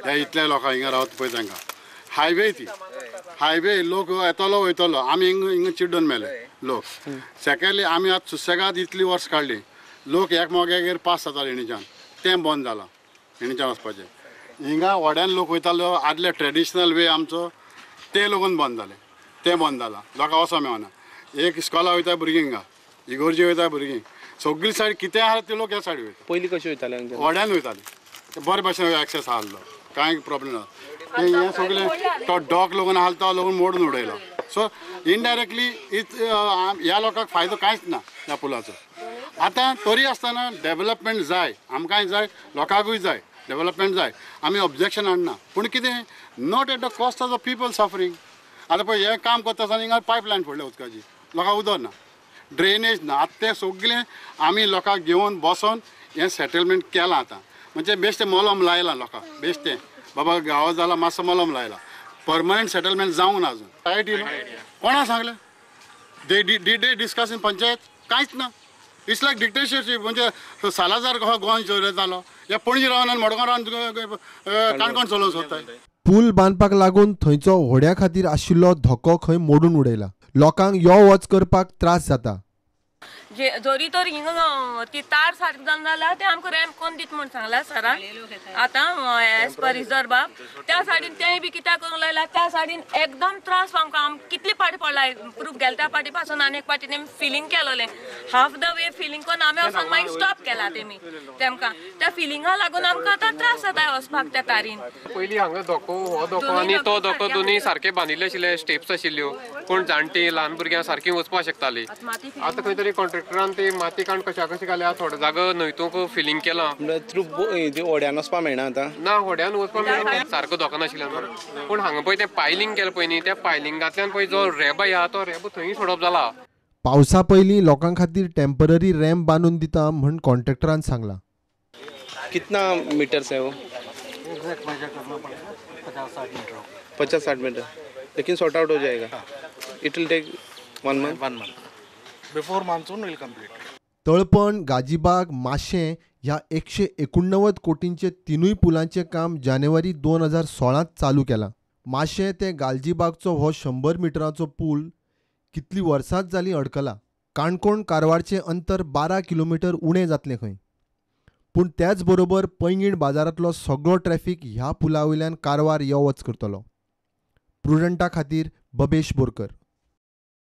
ह्या इतल्या लोकांक हिंगा रावता पळय तांकां. हायवे ती हायवे लोक येतलो वयतलो, आमी हिंगा हिंगा चिड्डून मेले लोक. सेकेंडली आमी आतां सुसेगाद इतली वर्स काडली, लोक एकमेकागेर पास जाताले हिणीच्यान, तें बंद जालां हिणीच्यान वचपाचें. हिंगा व्हड्यान लोक वयतालो आदले ट्रेडिशनल वे आमचो, तें लोकून बंद जालें, तें बंद जालां. लोकांक वचोंक मेळना. एक इस्कॉला वयता भुरगीं, हिंगा इगोर्जी वयता भुरगीं, सगळी सायड कितें आहा ते लोक ह्या सायड वयता. पयलीं कशें वयताले? व्हड्यान वयताले, बरे भाशेन एक्सेस आहलो, कांय प्रॉब्लम ना. हें सगळें तो डॉक लोकून आहा तो लोकून मोडून उडयलो. सो इनडायरेक्टली ह्या लोकांक फायदो कांयच ना ह्या पुलाचो. आतां तरी आसतना डेवलपमेंट जाय, आमकांय जाय, लोकांकूय जाय, डेवलपमेंट जाय, आमी ऑब्जेक्शन हाडना. पूण कितें, not at the cost of the people suffering. आतां पळय हें काम करता आसतना हिंगा पायपलायन फोडल्या उदकाची, लोकांक उदक ना, ड्रेनेज ना. आतां तें सगळें आमी लोकांक घेवन बसोन हें सेटलमेंट केलां. आतां म्हणजे बेश्टें मलम लायलां लोकांक, बेश्टें बाबा गांवा जाला मातसो मलम लायला, परमनंट सेटलमेंट जावंक ना अजून. I T कोणा सांगलें? They did they discuss in panchayat? कांयच ना. It's like dictatorship. म्हणजे सालाजार कसो गोंय चलयतालो, ह्या पणजी रावन आनी मडगांव रावन काणकोण चलोवंक सोदताय. पूल बांदपाक लागून थंयचो व्हड्या खातीर आशिल्लो धोको खंय मोडून उडयला. लोकांक यो वच करपाक त्रास जाता. जरी तर हिंगा ती तार सारकी जावन जाल्यार ते आमकां रॅम्प कोण दित म्हूण सांगला सरान. आतां एज पर रिजर्व बाब त्या सायडीन तेंय बी कित्याक करूंक लायला, त्या सायडीन एकदम त्रास आमकां. आम कितले पाटी पडला प्रूफ गेले त्या पाटी पासून आनी एक पाटी तेमी फिलींग केलोलें, हाफ the way feeling करून आमी वचोन मागीर स्टॉप केला तेमी तेमकां. त्या फिलिंगा लागून आमकां आतां त्रास जाता वचपाक त्या तारीन. पयलीं हांगा धोको, हो धोको आनी तो धोको दोनूय सारके बांदिल्ले आशिल्ले, स्टेप्स आशिल्ल्यो, कोण जाणटी ल्हान भुरग्यां सारकीं वचपाक शकतालीं. आतां खंय तरी कॉन्ट्रॅक्टरान ती माती काण कशा कशी घाल्या, थोडो जागो न्हंयतूंक फिलींग केलां. थ्रू होड्यान वचपाक मेळना आतां? ना, होड्यान वचपाक मेळना, सारको धोको नाशिल्ल्यान. पूण हांगा पळय तें पायलिंग केलें पळय न्ही, त्या पायलिंगांतल्यान पळय जो रेब आहा तो रेब थंय सोडप जाला. पावसा पयलीं लोकां खातीर टेम्पररी रॅम्प बांदून दिता म्हण कॉन्ट्रॅक्टरान सांगलां. कितना मीटर्स है वो? एग्जैक्ट मेजर करना पड़ेगा, 50-60 मीटर. 50-60 मीटर, लेकिन सॉर्ट आउट हो जाएगा. It will take 1 month. 1 month before monsoon will complete. Talpan, Galgibag, Mashem ह्या 189 कोटींचे तिनूय पुलांचें काम जानेवारी 2016 चालू केलां. माशें ते गालजीबागचो हो 100 मिटरांचो पूल कितलीं वर्सांच जालीं अडकला. काणकोण कारवारचें अंतर 12 किलोमिटर उणें जातलें खंय, पूण त्याच बरोबर पैंगीण बाजारांतलो सगळो ट्रॅफिक ह्या पुला वयल्यान कारवार यो वच करतलो. प्रुडंटा खातीर बबेश बोरकर.